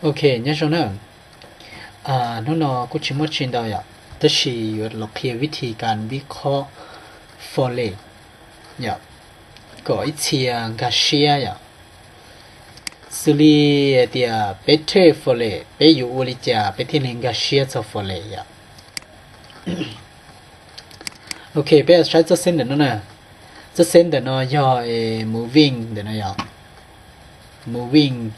Ok, nyob zoo na. Hnub no kuj tsis muaj tsi ntau yom, tab sis yuav los qhia vib thi kas vib khob fo lem yom, kom ib txhia nkag siab yom. Xws li hais tias peb thej fo lem, peb yuav ua li cas peb thiaj li nkag siab txog fo lem yom. Ok, peb saib txoj xeeb ntawm no na. Txoj xeeb ntawm no yog moving ntawm no yom. Moving.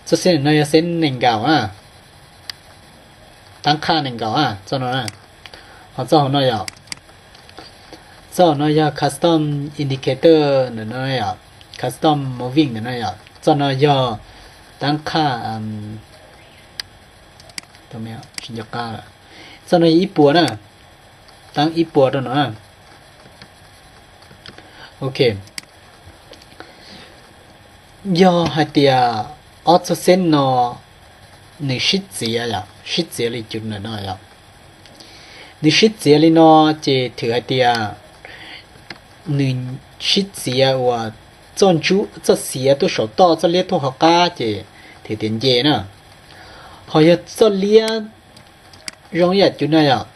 Txoj xeeb ntawm no yog xeeb nees nkaum na. Tab qhaj nees nkaum na, txoj no na. Ho txoj hauv no yom, txoj hauv no yog custom indicator ntawm no yom, custom moving ntawm no yom. Txoj no yog tab qhaj, tsis nco qab lawm. Txoj no yog ib puas na, tab ib puas rau no na. Ok, yog hais tias ob txoj xeeb no nws sib txiav yom, sib txiav li cov ntawm no yom. Nws sib txiav li no ces thwm hais tias nws sib txiav uas txoj ntsuj, txoj xiav tuaj saum toj, txoj liab tuaj hauv qab ces thwm tias nce na. Ho yog txoj liab zoo ib yam cov no yom,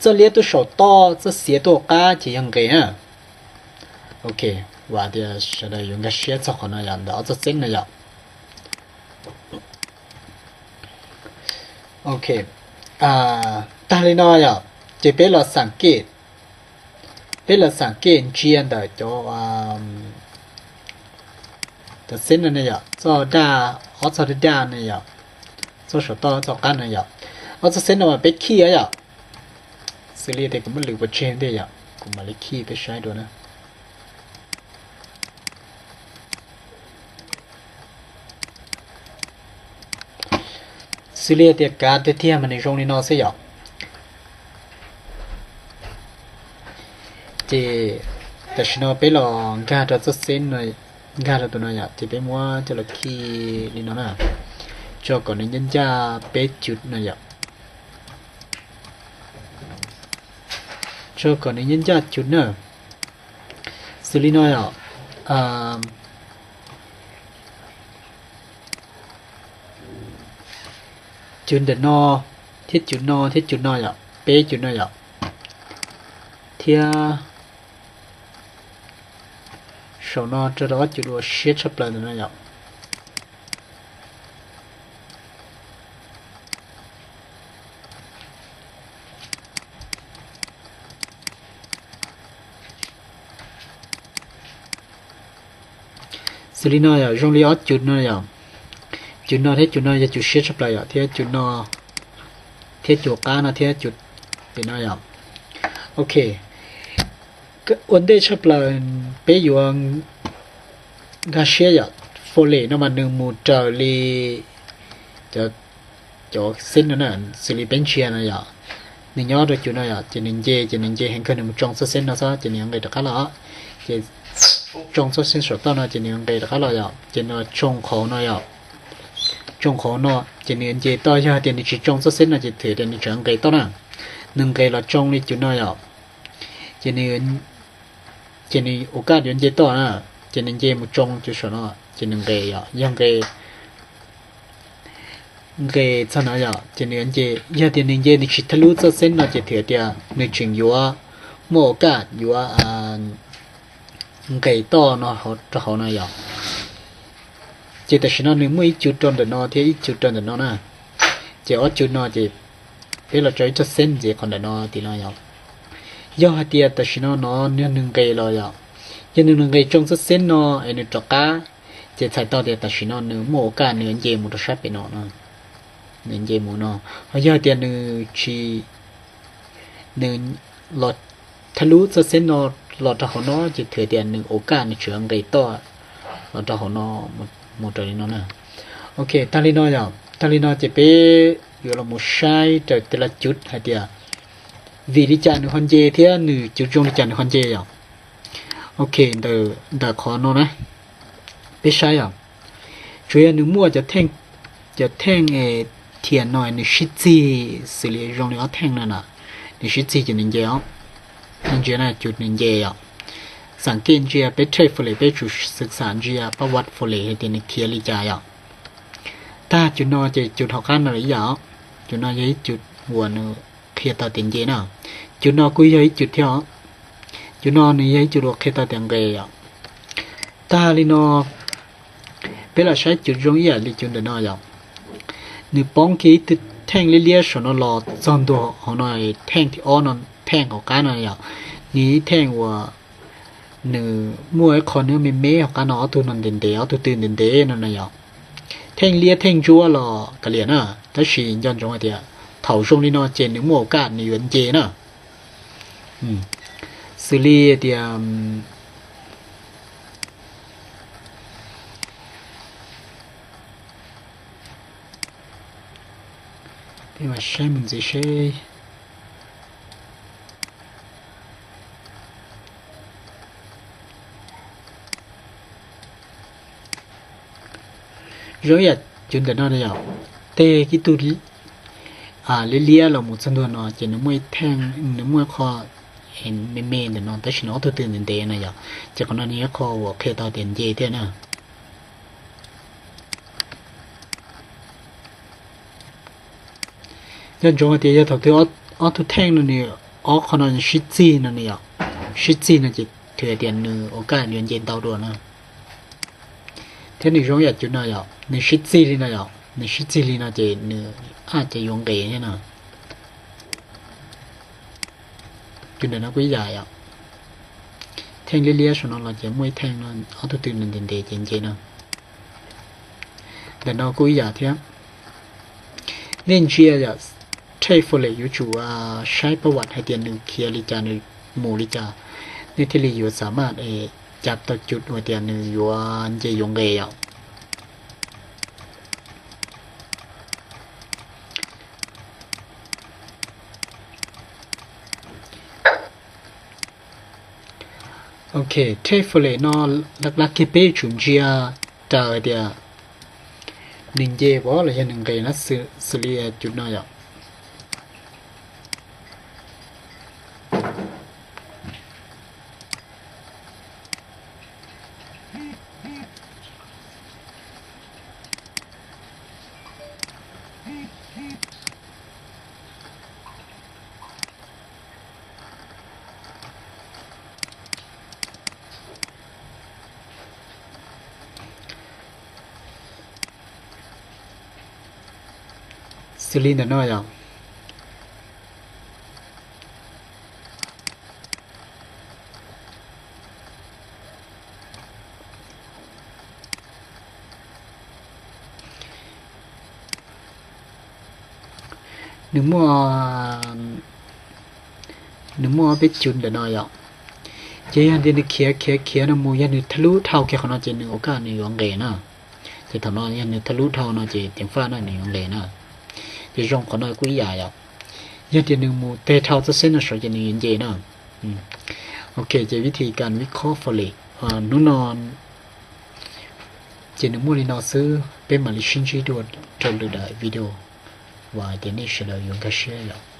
txoj liab tuaj saum toj, txoj xiav tuaj hauv qab ces yog nqes na. Ok, vam tias sawv daws yuav nkag siab txog qhov no yom, ntawm ob txoj xeeb no yom. Ok, tag li no yom, ces peb los xam kej, peb los xam kej ntsia ntawm cov cov xeeb no ne yom, txoj daj, ob txoj daj daj ne yom, txoj saum toj txoj qab no yom. Ob txoj xeeb no mas peb khij yom. Xws li tias kuv muab lwm pov tseg ntej yom, kuv mam li khij peb saib dua na. Xws li tias kav tiag tiag mas nws zoo li no xwb yom. Ces tam sim no peb los nkag rau txoj xeeb no, nkag rau tus no yom, ces peb muab coj los khij li no na, tso kom nws ncaj ncaj peb cov no yom, tso kom nws ncaj ncaj cov na. Xws li no yom, cov ntawm no thiab cov no thiab cov no yom, peb cov no yom, thiab saum no rau rau ob cov uas siab tshaj plaws ntawm no yom. Xws li no yom, zoo li ob cov no yom, cov no thiab cov no yog cov siab tshaj plaws yom, thiab cov no, thiab cov qab no thiab cov pem no yom. Ok, ua ntej tshaj plaws peb yuav nkag siab yom, fo lem no mas nws mus raws li cov xeeb no na, xws li peb ntsia no yom, nws nyob rau cov no yom, ces nws nce, ces nws nce heev kawg nws mus tsoo txoj xeeb no xwb ces nws yuav nqes rov qab los. Ces tsoo txoj xeeb saum toj no ces nws yuav nqes rov qab los yom, ces nws tsoo qhov no yom, tsoo qhov no, ces nws yuav nce toj. Yog tias nws tsis tsoo txoj xeeb no ces thwm tias nws tseem nqes toj na, nws nqes los tsoo li cov no yom, ces nws, ces nws ua kaj yuav nce toj na, ces nws nce mus tsoo cov saum no ces nws nqes yom, yog nqes nqes txog no yom, ces nws yuav nce. Yog tias nws nce nws tsis thaj lub txoj xeeb no ces thwm tias nws tseem yuav muaj ua kaj yuav nqes toj no rau hauv no yom. Ces tam sim no nws muaj ib cov rau ntawm no thiab ib cov rau ntawm no na. Ces ob cov no ces peb los tso ib txoj xeeb ntxiv qhov ntawm no tim no yom. Yog hais tias tam sim no no nws nqes los yom, yog nws nqes tsoo txoj xeeb no es nws rov qab, ces txhais tau tias tam sim no nws muaj ua kaj nws nce mus rau sab pem no, nws nce mus no. Ho yog tias nws tsis, nws los thaj lub txoj xeeb no los rau hauv no ces thwm tias nws ua kaj nws tseem nqes toj los rau hauv no, mus raws li no na. Ok, tag li no yom, tag li no ces peb yuav los mus saib raws tej laj cub hais tias vim li cas nws ho nce thiab nws cov zoo li cas nws ho nce yom. Ok, ntawm qhov no na, peb saib yom, tsuas yog nws muaj cov theej thiam no nws sib txig xws li zoo li ob theej no na, nws sib txig ces nws nce os. Ntsia na, cov nws nce yom. Xam kej ntsia peb thej fo lem, peb tsum xav ntsia pab vaj fo lem hais tias nws khiav li cas yom. Tag cov no ces cov hauv qab no ib yam, cov no yog ib cov uas nws qhia tau tias nce na. Cov no kuj yog ib cov thiab os. Cov no nws yog ib cov uas qhia tau tias nqes yom. Tag li no, peb los saib cov zoo ib yam li cov ntawm no yom. Nws poob kiag ib tug theej liab liab saum no los txog ntua hauv no, theej thib ob no, theej hauv qab no yom. Nws ib theej uas nws muaj ib qho nws me me hauv qab no, ob tug no ntev ntev, ob tug twg ntev ntev no na yom. Theej liab theej ntsuab los kav liam na, tab sis nco ntsoov hais tias thaum zoo li no ces nws muaj ua kaj nws yuav nce na. Xws li tias peb mam saib mus ntxiv seb. Zoo ib yam cov ntawm no yom, tej ib tug liab liab los mus txog ntua no ces nws muaj ib theej, nws muaj ib qho me me ntawm no tab sis nws ob tug twg ntev ntev no yom, ces qhov no nws yog ib qho uas qhia tau tias nce thiab na. Nco ntsoov hais tias yog thaum twg ob tug theej no nws, ob qho no nws sib txig no nws yom, sib txig no ces thwm hais tias nws ua kaj yuav nce ntau dua na. Thiab nws zoo ib yam cov no yom, nws sib txig li no yom, nws sib txig li no ces nws a ces yuav nqes thiab no. Cov ntawm no kuj ib yam yom, theej liab liab saum no los ces muaj ib theej no ob tug twg nws ntev ntev ces nce no. Ntawm no kuj ib yam thiab. Nej ntsia yom, Trade Foley yuav tsum saib pab vam hais tias nws khiav li cas nws mus li cas, nej thiaj li yuav xam maj es cas tau cus hais tias nws yuav nce yuav nqes yom. Ok, Trade Foley no laj laj kiag peb yuav tsum ntsia raws tias nws nce pov los yog nws nqes na, xws li cov no yom. Xws li ntawm no yom. Nws muaj, nws muaj peb cus ntawm no yom. Ces yog tias nws khiav khiav khiav no mus, yog nws thaj lub dhau kiag qhov no ces nws ua kaj nws yuav nqes na. Ces thaum no yog nws thaj lub dhau no ces ceev faj na nws yuav nqes na. Ces zoo qhov no kuj ib yam yom. Yog tias nws mus teg dhau txoj xeb no saud ces nws yuav nce na. Ok, ces vib thi kas vib khob Foley hnub no ces nws muaj li no xwb, peb mam li sib ntsib dua rau lwm daim video. Vam hais tias nej sawv daws yuav nkag siab yom.